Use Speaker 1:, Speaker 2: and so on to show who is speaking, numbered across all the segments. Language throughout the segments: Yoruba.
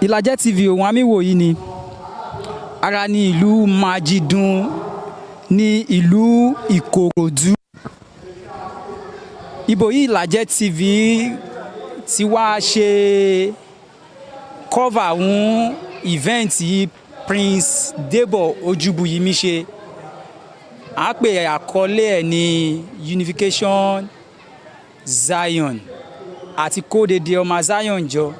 Speaker 1: Ìlàjẹ TV òun àmìwò yìí ni ara ní ìlú Májídùn ní ìlú Ìkòròdú. Ibo yìí Ìlàjẹ TV ti wá ṣe cover fún event yìí Prince Debo Ojúbuyìmí ṣe. À ń pè àkọlé ẹ̀ ní Unification Zion àti kó dédé ọmọ Zion jọ.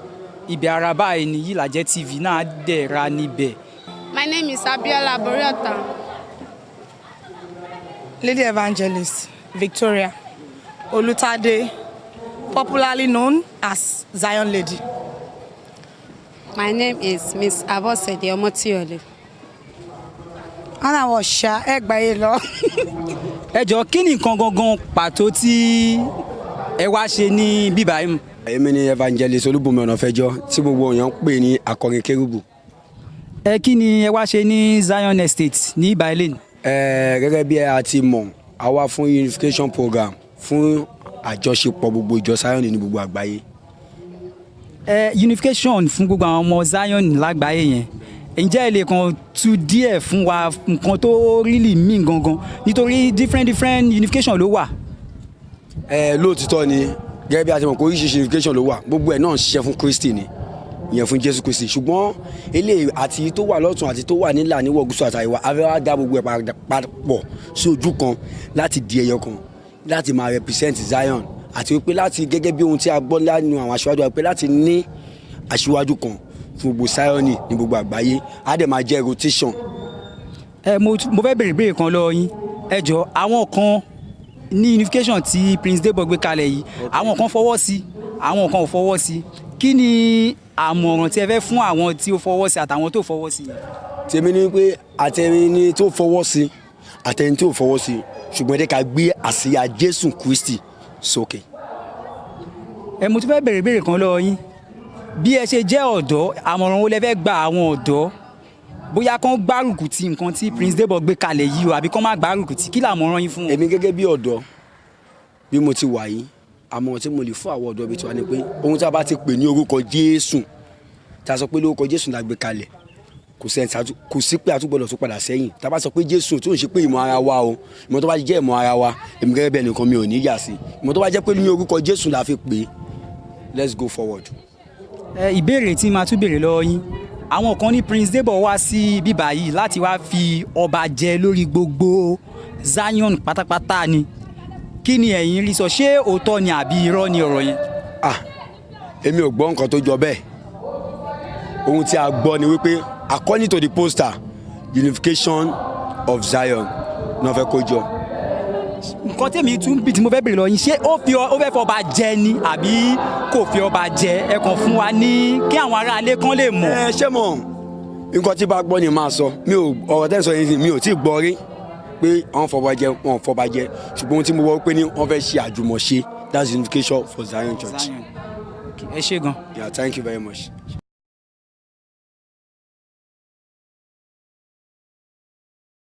Speaker 1: Ibi ara báyìí ni Ìlàjẹ TV náà dẹ̀ ra níbẹ̀.
Speaker 2: My name is Abiola Boriota.
Speaker 3: Lady Evangelist Victoria Olutade, popularly known as Zion Lady.
Speaker 2: My name is Miss Abosede Omotiole.
Speaker 3: Ana wọ̀ ṣá ẹ gbà yé lọ.
Speaker 1: Ẹ jọ, kí ni nǹkan gangan pàtó tí ẹ wá ṣe ní bíbá yìí?
Speaker 4: Èmi ni Evangelist Olúbùnmi Ọ̀nàfẹ́jọ́, tí gbogbo èèyàn ń pè ní Akọrin Kérúbù.
Speaker 1: Ẹ kí ni ẹ wá ṣe ní Zion Estate ní Ibailane?
Speaker 4: Ẹ gẹ́gẹ́ bí a ti mọ̀, a wá fún unification program, fún àjọṣepọ̀ gbogbo ìjọ Zion ní gbogbo àgbáyé.
Speaker 1: Ẹ unification fún gbogbo àwọn ọmọ Zion lágbàáyé yẹn, ǹjẹ́ ẹ lè kàn tú díẹ̀ fún wa nǹkan tó really mean gangan, nítorí different different unification ló wà?
Speaker 4: Ẹ lóòtítọ́ ni, gẹ́gẹ́ bí a ti mọ̀ pé oríṣiríṣi unification ló wà, gbogbo ẹ̀ náà ń ṣiṣẹ́ fún Kristi ni, ìyẹn fún Jésù Kristi. Ṣùgbọ́n eléyìí àti tó wà lọ́tún àti tó wà nílà, níwọ̀ gúúsù àtàríwá, a fẹ́ wá dá gbogbo ẹ̀ papọ̀ sí ojú kan láti di ẹyọ kan, láti máa represent Zion, àti wípé láti, gẹ́gẹ́ bí ohun tí a gbọ́ lánàá àwọn aṣáájú wa, pé láti ní aṣíwájú kan fún gbogbo Zion ní gbogbo àgbáyé, á dẹ̀ máa jẹ́ rotation.
Speaker 1: Ẹ mo fẹ́ béèrè béèrè kan lọ́wọ́ yín. Ẹ jọ, àwọn kan ní unification tí Prince Debo gbé kalẹ̀ yìí, àwọn kan fọwọ́ sí, àwọn kan ò fọwọ́ sí. Kí ni àmọ̀ràn tí ẹ fẹ́ fún àwọn tí ó fọwọ́ sí àtàwọn tó fọwọ́ sí yẹn?
Speaker 4: Tèmi ni pé àtẹni tó fọwọ́ sí, àtẹni tó fọwọ́ sí, ṣùgbọ́n ẹ jẹ́ ká gbé àsíá Jésù Kristi sókè.
Speaker 1: Ẹ mo tún fẹ́ béèrè béèrè kan lọ́wọ́ yín. Bí ẹ ṣe jẹ́ ọ̀dọ́, àmọ̀ràn wo lẹ fẹ́ gba àwọn ọ̀dọ́, bóyá kán gbárùkù ti nǹkan tí Prince Debo gbé kalẹ̀ yìí o, àbí kán má gbárùkù ti? Kí làmọ̀ràn yín fún wọn?
Speaker 4: Èmi gẹ́gẹ́ bí ọ̀dọ́ bí mo ti wà yìí, àmọ̀ràn tí mo lè fún àwọn ọ̀dọ́ bíi tiwa ni pé ohun tí a bá ti pè ní orúkọ Jésù, tí a sọ pé lórúkọ Jésù la gbé kalẹ̀, kò sẹ́ni kò sí pé a tún gbọ́dọ̀ tún padà sẹ́yìn. Tá a bá sọ pé Jésù, tó ń ṣe pé ìmọ̀ ara wa o, ìmọ̀ tó bá jẹ́ ìmọ̀ ara wa, èmi gẹ́gẹ́ bí ẹnìkan, mi ò ní yà sí. Ìmọ̀ tó bá jẹ́ pé ní orúkọ Jésù la fi pè é, let's go forward.
Speaker 1: Ẹ ìbéèrè tí màá tún béèrè lọ́wọ́ yín, àwọn kan ní Prince Debo wá sí bíbá yìí láti wá fi ọba jẹ lórí gbogbo Zion pátápátá ni. Kí ni ẹ̀yin rí sọ? Ṣé òótọ́ ni àbí irọ́ ni ọ̀rọ̀ yẹn?
Speaker 4: Ah, èmi ò gbọ́ nǹkan tó jọ bẹ́ẹ̀. Ohun tí a gbọ́ ni wípé according to the poster, unification of Zion náà fẹ́ kó jọ.
Speaker 1: Nǹkan tèmi tún bí tí mo fẹ́ béèrè lọ́wọ́ yín, ṣé ó fẹ́ fọba jẹ ni àbí kò fi ọba jẹ? Ẹ kàn fún wa ní kí àwọn aráalé kan lè mọ̀.
Speaker 4: Ẹ ṣé, mọ̀ nǹkan tí bá gbọ́ ni máa sọ. Mi ò, ọ̀rọ̀ tẹ́ ń sọ yìí, mi ò tí ì gbọ́ rí pé wọ́n fọba jẹ, wọ́n fọba jẹ. Ṣùgbọ́n ohun tí mo wọ́ pé ní wọ́n fẹ́ ṣe àjùmọ̀ṣe, that's unification for Zion Church.
Speaker 1: Zion. Okay, ẹ ṣé gan.
Speaker 4: Yeah, thank you very much.